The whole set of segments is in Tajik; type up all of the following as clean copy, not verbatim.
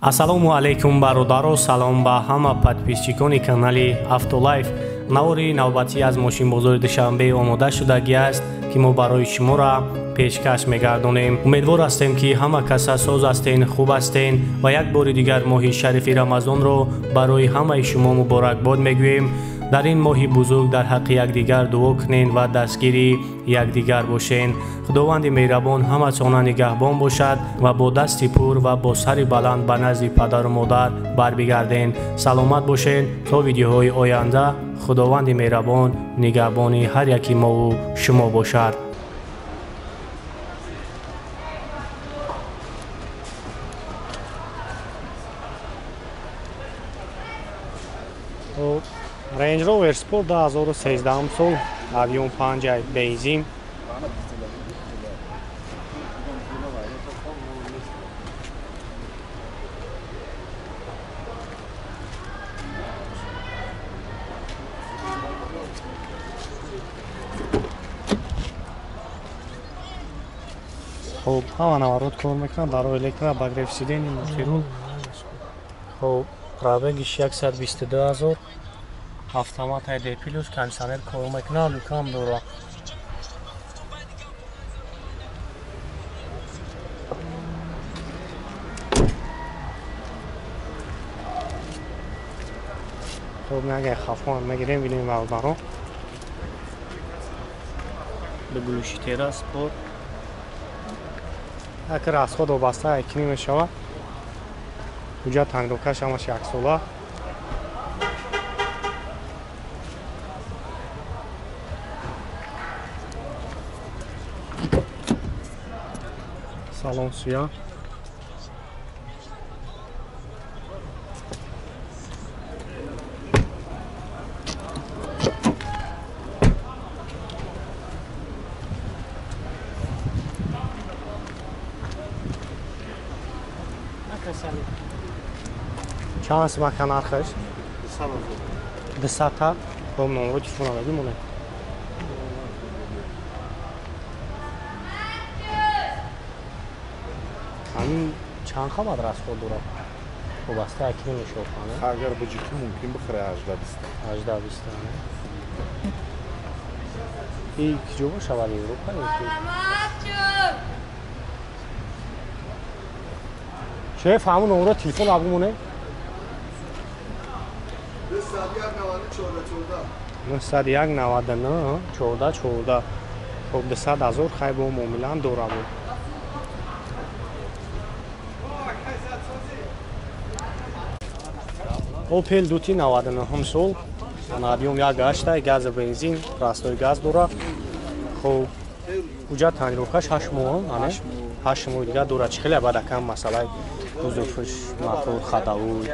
Ассалому алайкум бародаро, салом ба ҳама подписчикони канали Автолайф. Навори навбатӣ аз мошинбозори Душанбе омода шудагӣ аст, ки мо барои шуморо пешкаш мегардонем. Умедвор ҳастем, ки ҳама каса соз ҳастен, хуб ҳастен ва як бори дигар моҳи шарифи Рамазонро барои ҳамаи шумо муборакбод мегӯем. Дар ин моҳи бузург дар ҳаққи якдигар дуо кунен ва дастгири якдигар бошен. Худованди меҳрабон ҳаматона нигаҳбон бошад ва бо дасти пур ва бо сари баланд ба назди падару модар барбигарден. Саломат бошен то видеоҳои оянда. Худованди меҳрабон нигаҳбони ҳар яки мову шумо бошад. Range Rover Sport 2013 сол, объем 5 бензин. Хуб, ҳама наворот кор мекунад, барои электро, обогрев сиденья, мультирул. Хуб, пробегиш 122 000. Автомат ID плюс, кондиционер кор мекунад, люкам дора. Хуб, агар хафон мегирем, бинем бародаро. Глушитера спорт. Агар расход вобаста якни мешавад. Ҳуҷҷат тангрокаш ҳамаш яксола. Салон суя. Чанд аст мака нархаш? 200 та. Хоб, номро телефона бимонед. Ҳамин чанд қабат расход дорад? Вобаста якни мешавад? Агар биҷиқӣ мумкин бихӯре 18-20. 18-20. И киҷо бошавад, Европа ё ки? Шеф, ҳамун номро телефон бимонед. 901 99 14 14. Хоб, 200 000 хай бо муомилаам дора буд. Opel Duty 99 сол, объем 1.8, газ бензин, простой газ дора. Хоб, ҳуҷҷат тангрокаш 8 моҳ, ане? 8 моҳ дигар дора. Чӣ хеле баъд акам масъалаи кузовш, мотор, ходовой.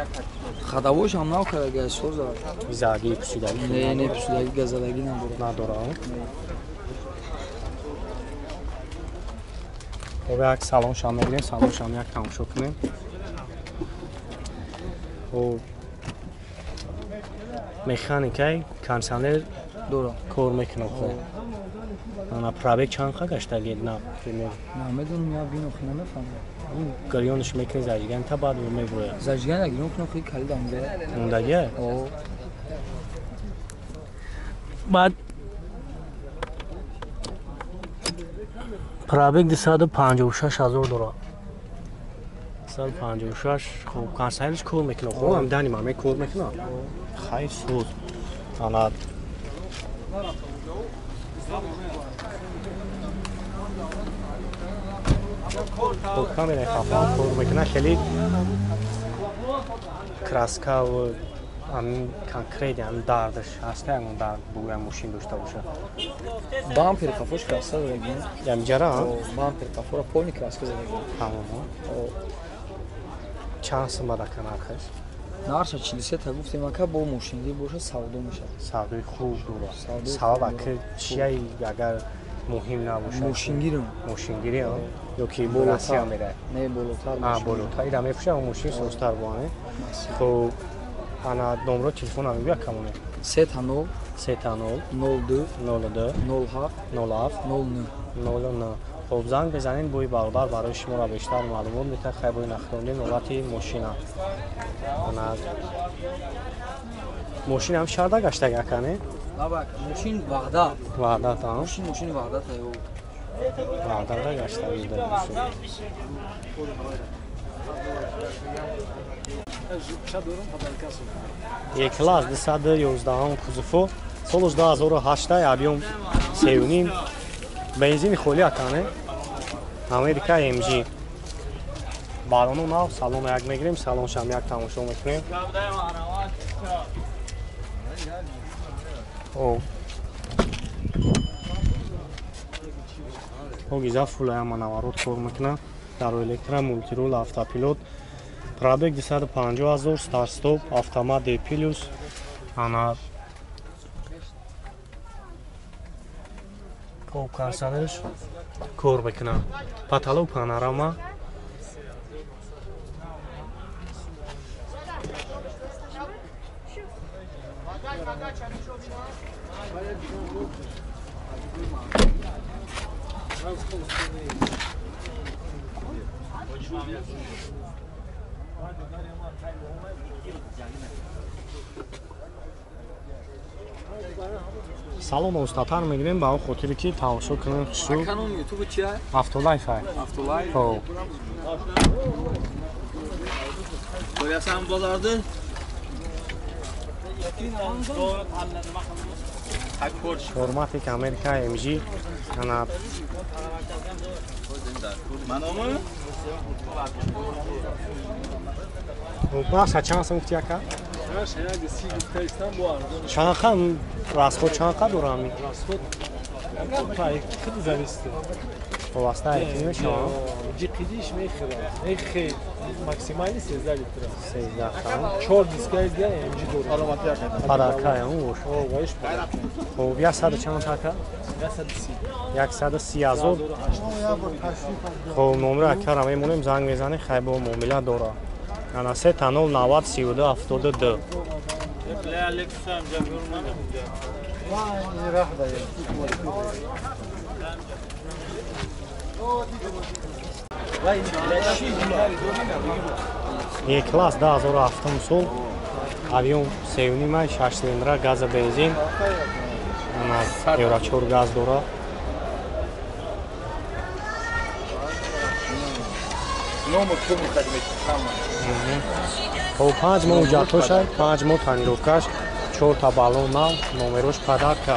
Ходовойш ҳам нав карда соза. Заги пусидаги? Не, не пусидаги, газадаги надорад. Надорад. Хоб, як салоншам мегирем, салоншам як тамошо кунем. Хоб, механикай, кондиционер дора. Кор мекунад. Хоб. Ана пробег чанд ха гаштаги? Например. Намедонам, я бинохи намефаҳмам. Гирёнш мекунӣ зажиган та баъд мебурад. Зажиган гирён кунам, хеле калид амда. Мондагия? Баъд пробег 256 000 дорад. 256. Хуб, кондиционерш кор мекунад. Хуб, ҳам дани маме кор мекунад. Хайр, соз. Ана хуб, камераи хафон кор мекунад, хеле краска ва ҳамин конкрет ҳамин дардаш ҳаст, ҳамон дард бугӯям мошин дошта бошад. Бампер хафош краска задаги. Ямҷара? Бампер хафора полный краска задаги. Тамом. Чанд сум бадака нархаш? Нарша 43 та гуфтем, ака бо мошингирӣ бошад савдо мешавад. Савдои хуб дорад. Сабаб ака чия, агар муҳим набошад? Мошингирам. Мошингирӣ, ё ки Россия меравад? Не, болотар. А, болотар. Ира мефурӯшад, мошин созтар боане. Хуб, ана номро телефона мегӯя камоне? 3 0 3 0 02 02 07 07 09 09. Хоб занг мезанед, бои бародар барои шуморо бештар маълумот метаҳад. Хай бои нахрондем ҳолати мошина. Мошин ҳам шарда гаштаг ака, не? Мошин Ваҳдат. Ваҳдат, а? Мошин Ваҳдат аю. Ваҳдатда гаштаг мошин. Е-класс 211 кузофо, солаш 2008, объем 3.5, бензини холи ака, не? Америка MG. Балону нав, салона як мегирем, салоншам як тамошо мекунем. О гиза фулаяма наворот кор мекунад. Дар электро, мультирул, автопилот. Пробег 250 000, старт-стоп, автомат D+, ана кондиционерш кор мекунад. Потолок панорама. Салон устатар мегирем ба он хотире ки тамошо кунем хушрӯ. Канал YouTube чия? Автолайф ай. Автолайф. Хо. Qo'yasan bozorda. Форматик Америка MG. Ана Маноми? Наша чанд сум гуфти ака? Чанд қа расход чанд қа дорам? Расход худ зависит. Вобаста ки мешавад? Ҷиқидиш мехӯрад. Мехе максимали 13 литр. 13. 4 дискаи дига MG дорад. Падарка он бош. О, вайш падарка. Хоб 100 чанд така? 130. 130 ҳазор. Хоб номери акара мемонем, занг мезанем, хай бо муомила дора. Ана 3 0 90 32 72. Е-класс 2007 сол, объем 3.5, 6 цилиндра, газа бензин, ана Евро 4 газ дора. Хоб 5 моҳ ҳуҷҷатҳоша, 5 моҳ тонировкаш, 4 та баллон нав, номерош подарка.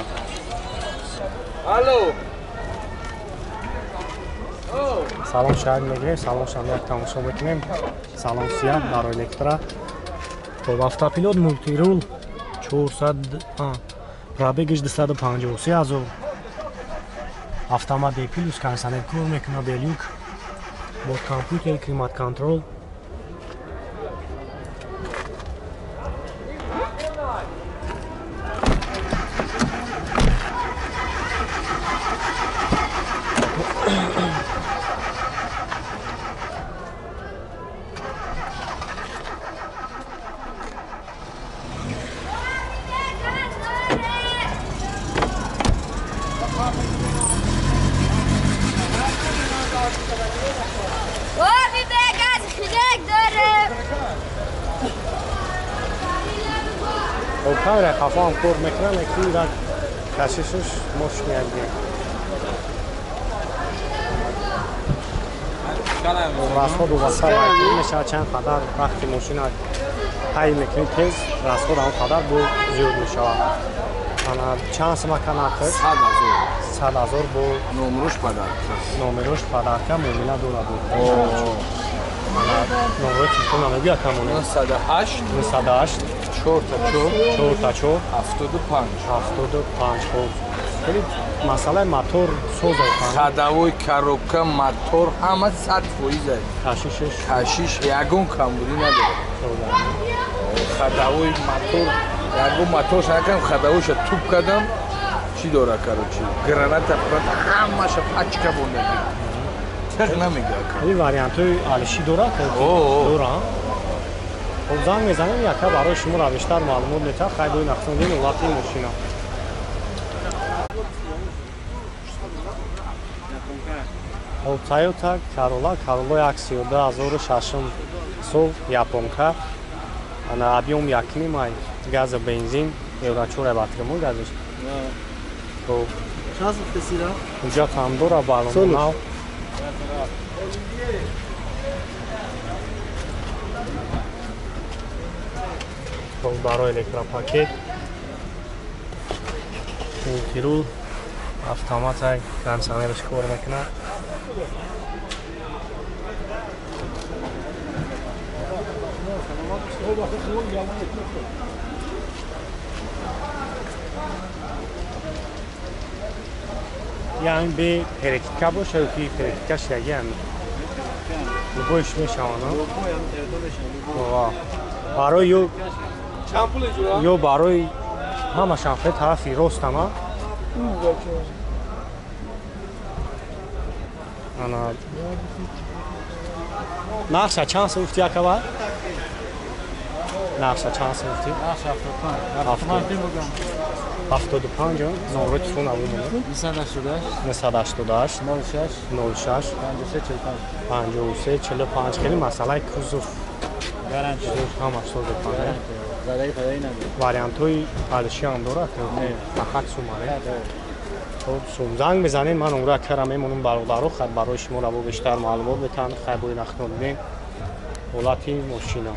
Алло. Салон шаҳр мегирем, салон шам як тамошо мекунем. Салон сияҳ дар электро. Хоб автопилот, мультирул, 400, пробегиш 253 ҳазор. Автомат D+, кондиционер кор мекунад, белюк, бо компютер, климат контрол. Камера хафо ҳам кор мекунам, яки ра кашишаш мош меягирем. Расход вобаста мешавад, чанд қадар вақти мошина ҳай мекунӣ тез, расход ҳам қадар бо зиёд мешавад. Ана чанд сум ака нархш? 100 ҳазор бо номерош подарка. Номерош подарка, муомила дорад. Номерои телефон намегӯяд камоне? 908 908 4 4 4 4 75 75. Хоб хеле масъалаи мотор соз. Ходовой, коробка, мотор ҳама 100%. Кашишаш? Кашиш ягон камбудӣ надорад. Ходовой, мотор ягон моторш накардам, ходовойша туп кардам, чӣ дора, короче, граната ҳамаша пачка мондаги. Тех намегӯяд. Ин вариантҳои алишӣ дорад? Дора. Хоб занг мезанем, яка барои шуморо бештар маълумот метаҳад. Хай бои нақсондем ҳолати мошина. Toyota Corolla, Corolla 2006 сол, японка. Ана объем 1,5, газа бензин, евро 4 батырмы газиш. Хоб. Чанд сира? Уҷа тамдора барноманав. Хоб, барои электропакет. Мультирул, автомат кондиционерش кор мекунад. Яъне бе перекидка боша ё ки перекидка шидаги ами? Любойш мешаванд? Барои ё барои ҳамашам хеле тарафи ростама. Ана нархша чанд сум гуфти акава? Нархша чанд сум гуфти? Нархша 75. 75 номро телефон абумона. 988 988 06 06 53 45 53 45. Хеле масъалаи кузов гарантия ҳамаш соза панҷ. Задаи падаи надорад. Вариантҳои алиши ҳам дорад, фақат сумане. Хоб, сум занг мезанед, ман умра кара мемонам бародаро, хай барои шумо раво бештар маълумот метаҳанд, хай бои нахно бинем ҳолати мошина.